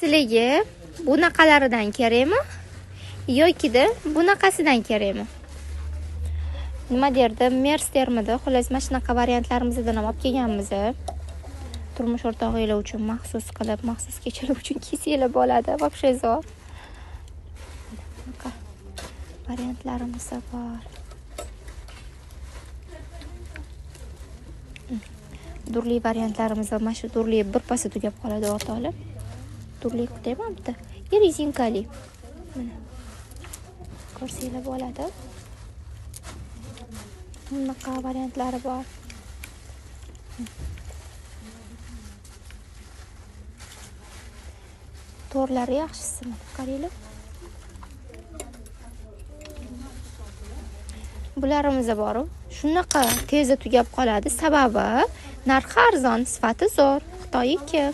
Sizlarga bunaqalaridan kerakmi yokida bunaqasidan kerakmi? Nima derdi? Mers dermidi? Xullas, mana shunaqa variantlarimizdan ham olib kelganmiz. Turmush o'rtog'inglar uchun maxsus qilib, maxsus kechalar uchun kiysanglar bo'ladi. Вообще zo'r. Bunaqa variantlarimiz bor. Turli variantlarimiz bor. Mana shu turli birpasda tugab qoladi o'rtoqlar. Turli deyman bitta. И rezinkali. Mana. Ko'rsanglar bo'ladi. Bunaqa variantlari bor. To'rlari yaxshisi, mana qaranglar. Bularimiz bor-u, shunaqa tezda tugab qoladi. Sababi narxi arzon, sifati zo'r. Xitoyiki.